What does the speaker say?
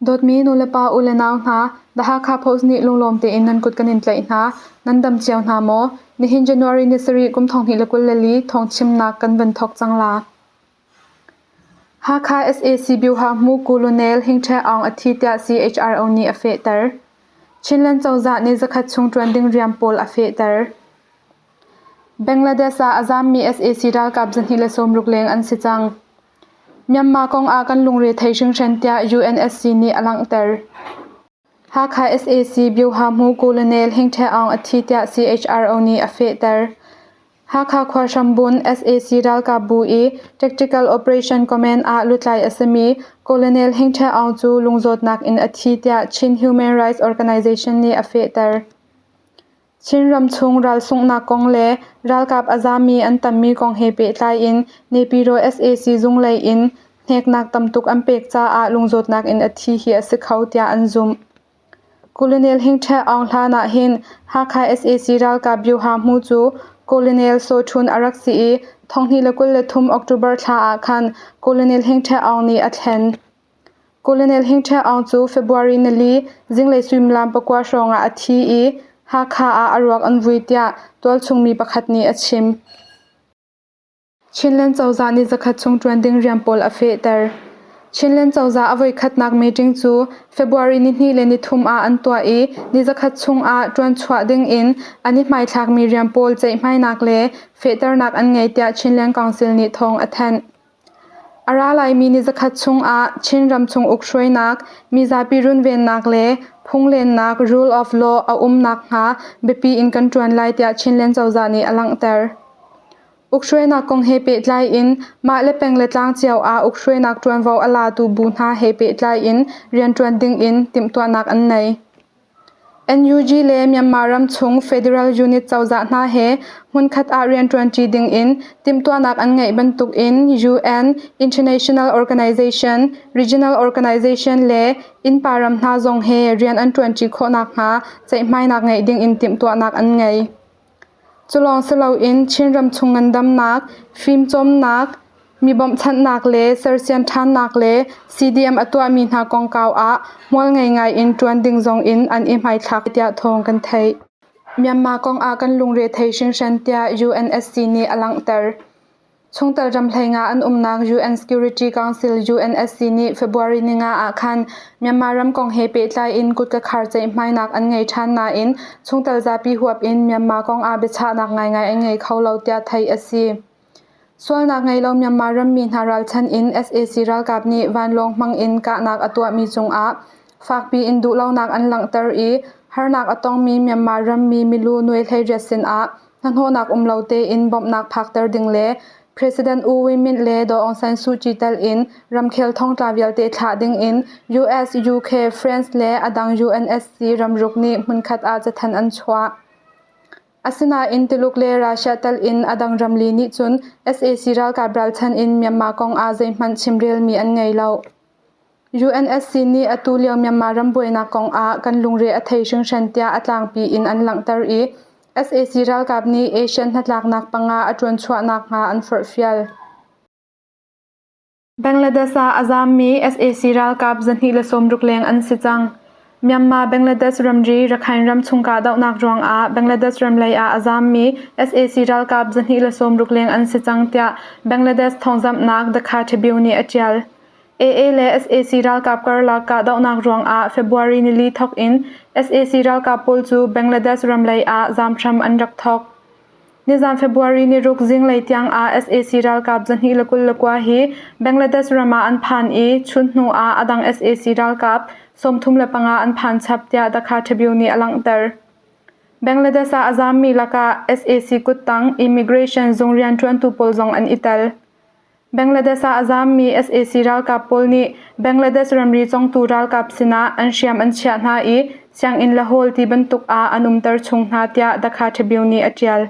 Dawtmi nulepa u le nau hna, The Hakha Post nih lunglawm tein nan kut kan in tlaih hna. Nan dam cio hna maw? Nihin January ni sarih kum 2024 thawngchimnak kan van thawk cang la. Hakha sac Biohahmu Colonel Hing Ṭhe Aung a thi tiah CHRO nih a fehter. Chinland cozah nih zakhat chung ṭuan ding rian pawl a fehter. Bangladesh ah a zaammi sac ralkap 260 leng an si cang. Myanmar kong ah kan lungre thei hringhran tiah UNSC nih a langhter. Hakha sac Biohahmu Colonel Hing Ṭhe Aung a thi tiah CHRO nih a fehter. Hakha khua hrambun sac ralkap bu i Tactical Operation Command ah lutlai a simi Colonel Hing Ṭhe Aung cu lungzawtnak in a thi tiah Chin Human Rights Organization nih a fehter. Chinram chung ral sunghnak kong le ralkap a zaami an tammi kong he pehtlai in Naypyidaw sac zung lei in hneknak tamtuk an pek caah lungzawtnak in a thi hi a si kho tiah an zumh. Colonel Hing Ṭhe Aung hlan ah hin Hakha sac ralkap Bioha-hmu cu Colonel Saw Htun a rak si i 2023 October thla ah khan Colonel Hing Ṭhe Aung nih a thlen. Colonel Hing Ṭhe Aung cu February nili zinglei suimilam pakua hrawngah a thi i Hakha ah a ruak an vui tiah tualchung mi pakhat nih a chim. Chinland cozah nih zakhat chung ṭuan ding rian pawl a fehter. Chinland cozah a voikhatnak meeting cu February nihnih le nithum ah an tuah i ni zakhat chungah ṭuanchuah ding in an i hmaithlakmi rian pawl ceihmainak le fehternak an ngei tiah Chinland Council nih thawng a thanh. A ra laimi ni zakhat chungah Chinram chung ukhruainak, mizapi runvennak le phunglennak (rule of law) a um nakhnga biapi in kan ṭuan lai tiah Chinland cozah nih a langhter. Ukhruainak kong he pehtlai in mah le peng le tlang cio ah ukhruainak ṭuanvo a latu bu hna he pehtlai in rianṭuan ding in timhtuahnak an nei. NUG le Myanmar ramchung Federal Unit cozah hna he hmunkhat ah rianṭuanṭi dingin timhtuahnak an ngeih bantukin UN, international organization, regional organization le innpa ram hna zong he rian an ṭuanṭi khawh nakhnga ceihmainak ngeih dingin timhtuahnak an ngei. Cu lawng si loin Chinram chung ngandamnak, fimcawmnak, mi bawmhchanhnak le sersiam ṭhannak le CDM a tuahmi hna kongkau ah hmual ngei ngai in ṭuan ding zong in an i hmaithlak tiah thawng kan theih. Myanmar kong ah kan lungre thei hringhran tiah UNSC nih a langhter. Chungtel ram hleinga an umnak UN Security Council UNSC nih February ninga ah khan Myanmar ram kong he pehtlai in kutka khar ceihmainak an ngei ṭhan nain chungtel zapi huap in Myanmar kong ah biachahnak ngaingai an ngei kho lo tiah theih a si. Sualnak ngei lo Myanmar rammi hna ralchanh in sac ralkap nih vanlawng hmang in kahnak a tuahmi cungah fakpi in duhlonak an langhter i harnak a tongmi Myanmar rammi milu nuai 18 sinah Hnahnawhnak um lo tein bawmhnak phakter ding le President U Win Myint le Daw Aung San Suu Kyi tel in ramkhel thongtla vialte thlah ding in US, UK, France le a dang UNSC ramruk nih hmunkhat ah cathanh an chuah. Asinain Tuluk le Russia tel in a dang ramli nih cun sac ralkap ralchan in Myanmar kong ah zeihmanh chimrelmi an ngei lo. UNSC nih atu lio Myanmar ram buainak kong ah kan lungre a thei hringhran tiah a tlangpi in an langhter i sac ralkap nih ASEAN hnatlaknak panga a ṭuanchuah nakhnga an forhfial. Bangladesh ah a zaammi sac ralkap 260 leng an si cang. Myanmar-Bangladesh ramri Rakhine ram chung kahdohnak ruangah Bangladesh ram lei ah a zaammi sac ralkap 260 leng an si cang tiah Bangladesh thawngzamhnak The Kha Tribune nih a ṭial. AA le sac ralkap karlak kahdohnak ruangah February nili thawk in sac ralkap pawl cu Bangladesh ram lei ah zaam hram an rak thawk. Nizan February niruk zinglei tiang ah sac ralkap 229 hi Bangladesh ram ah an phan i chun hnu ah a dang sac ralkap 35 an phan chap tiah Dhaka Tribune nih a langhter. Bangladesh ah a zaammi lakah sac kuttang immigration zung rianṭuantu pawl zong an i tel. Bangladesh ah a zaammi sac ralkap pawl nih Bangladesh ramri congtu ralkap sinah an hriam an chiah hna i sianginn le hall ti bantuk ah an umter chung hna tiah Dhaka Tribune nih a ṭial.